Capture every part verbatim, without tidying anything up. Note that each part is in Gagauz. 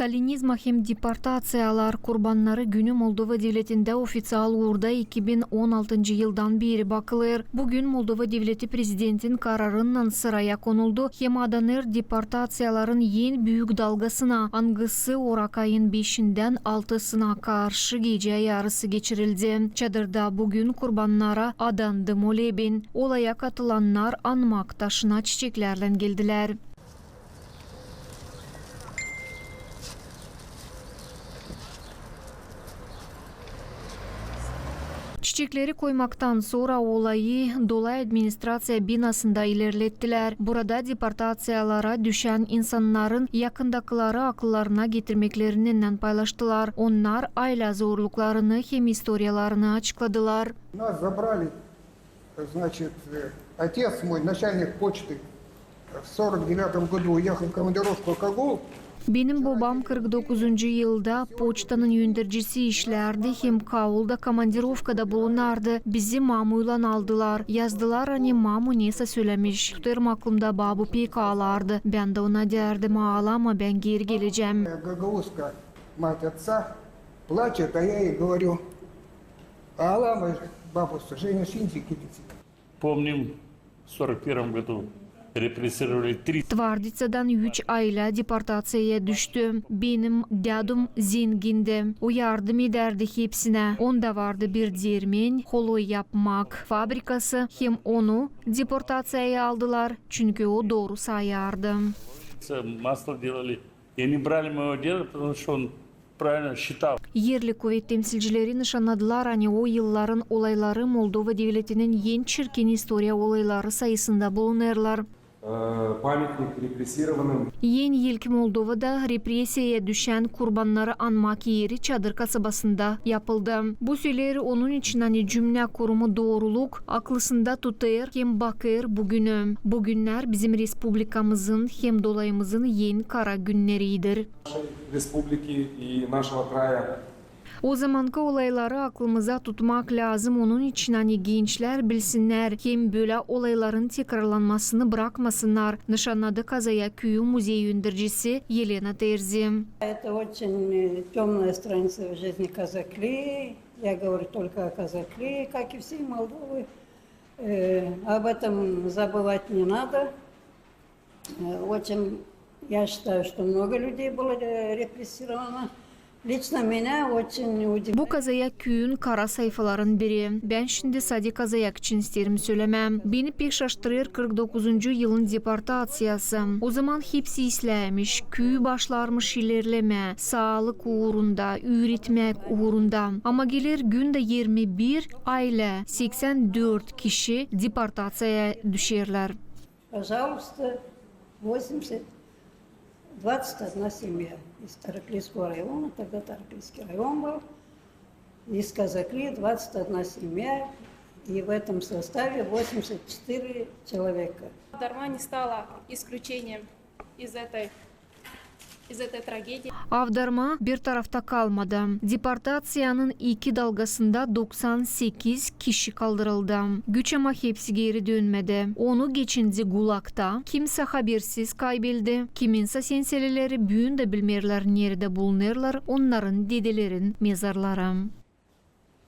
Stalinizma hem deportaţiyalar kurbannarı günü Moldova devletindä ofiţial uurda iki bin on altıncı yıldan beeri bakılêr. Bu gün Moldova devleti prezidentin kararınnan sıraya konuldu hem adanêr deportaţiyaların en büük dalgasına, angısı orak ayın beşindän altısına karşı gecä yarısı geçirildi. Çadırda bu gün kurbannara adandı moleben. Olaya katılannar anmak taşına çiçeklärlän geldilär. Çiçekleri koymaktan sora olayı Dolay administraţiya binasında ilerlettilär. Burada deportaţiyalara düşän insannarın yakındakıları akıllarına getirmeklerini paylaştılar. Onnar aylä zorluklarını hem istoriyalarını açıkladılar. Нас забрали, значит, э, отец мой, начальник почты, в сорок девятом году уехал в командировку в Кагул. Benim bobam kırk dokuzuncu yılda poçtanın öndercisi işlärdi hem Kaulda komandirovkada bulunardı. Bizi mamuylan aldılar. Yazdılar, ani mamu nesä sölämiş. Tutêrım aklımda, babu pek aalardı. Bän dä ona deyärdim: «Aalama, bän geeri gelecäm». Гагаузская мать отца плачет, а я ей говорю: «Aalama, бабушка, Женя, şimdi gidecek». Помним, в сорок первом году репрессировали три. Tvardiţadan üç aylä deportaţiyaya düştü. Benim dädum zengindi. O yardım edärdi hepsinä. Onda vardı bir deermen, holoy yapmak fabrikası, hem onu deportaţiyaya aldılar, çünkü o dooru sayardı. Масло делали. И они брали моего деда, потому что он правильно считал. Erli kuvet temsilcileri nışannadılar, ani o yılların olayları Moldova devletinin en çirkin istoriya olayları sayısında bulunêrlar. Э, памятник репрессированным. En ilk Moldovada represiyaya düşän kurbannarı anmak eri Çadır kasabasında yapıldı. Bu söleer onun için, ani cümlä kurumu dooruluk aklısında tutêr hem bakêr bu günü. Bu günnär bizim respublikamızın hem dolayımızın en kara günneridir. Республики и нашего края. O zamankı olayları aklımıza tutmak lääzım onun için, ani gençlär bilsinnär hem bölä olayların tekrarlanmasını brakmasınnar, nışannadı Kazayak küüyü muzey öndercisi Elena Terzi. Это очень, э, тёмная страница в жизни Казакли. Я говорю только о Казакли, как и всей Молдовы. Э, об этом забывать не надо. Э, очень, я считаю, что много людей было, э, репрессировано. Лично меня очень удивляет. Bu Kazayak küüyün kara sayfaların biri. Bän şindi sade Kazayak için isteerim sölemää. Beni pek şaştırêr kırk dokuzuncu yılın deportaţiyası. O zaman hepsi isläämiş, küü başlarmış ilerlemää, saalık uurunda, üüretmäk uurunda. Ama geler gün dä irmi bir aylä, seksän dört kişi deportaţiyaya düşerlär. Пожалуйста, восемьдесят, двадцать одна семья из Тараклийского района, тогда Тараклийский район был, из Казакли двадцать одна семья, и в этом составе восемьдесят четыре человека. Дарма не стала исключением из этой из этой трагедии. Avdarma bir tarafta kalmadı. Deportaţiyanın iki dalgasında doksan sekiz kişi kaldırıldı. Güç ama hepsi geeri dönmedi. Onu geçindi gulagta, kimsä habersiz kaybeldi, kiminsä senseleleri büün dä bilmeerlär, neredä bulunêrlar onnarın dedelerin mezarları.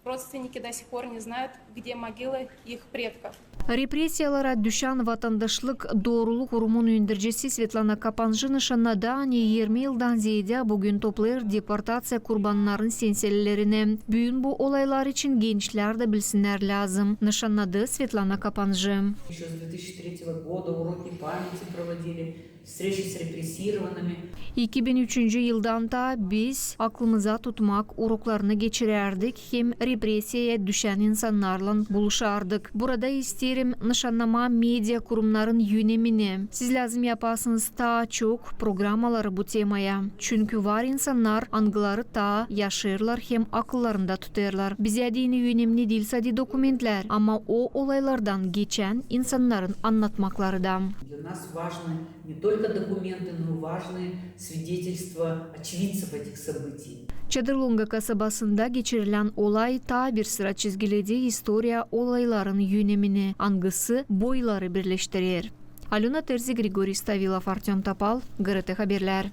Родственники до сих пор не знают, где могилы их предков. Represiyalara düşän Vatandaşlık dooruluk kurumun öndercisi Svetlana Kapanjı nışannadı, ani irmi yıldan zeedä bu gün toplêêr deportaţiya kurbannarın senselelerini. Büün bu olaylar için gençlär dä bilsinnär lääzım, nışannadı Svetlana Kapanjı. Ещё с две тысячи третьего года уроки памяти проводили. Встречи с репрессированными. İki bin üçüncü yıldan taa biz aklımıza tutmak uroklarını geçirärdik hem represiyaya düşän insannarlan buluşardık. Burada isteerim nışannamaa media kurumnarın önemini. Siz lääzım yapasınız taa çok programaları bu temaya. Çünkü var insannar, angıları taa yaşêêrlar hem akıllarında tutêrlar. Bizä deyni önemni diil sade dokumentlär, ama o olaylardan geçän insannarın annatmakları da. Для нас важны не только документы, но и важные свидетельства очевидцев этих событий. Çadırlonga kasabasında geçirilän olay taa bir sıra çizgiledi istoriya olayların önemini, angısı boyları birleştirer. Alöna Terzi, Grigoriy Stavilov, Artёm Topal, GRT Haberlär.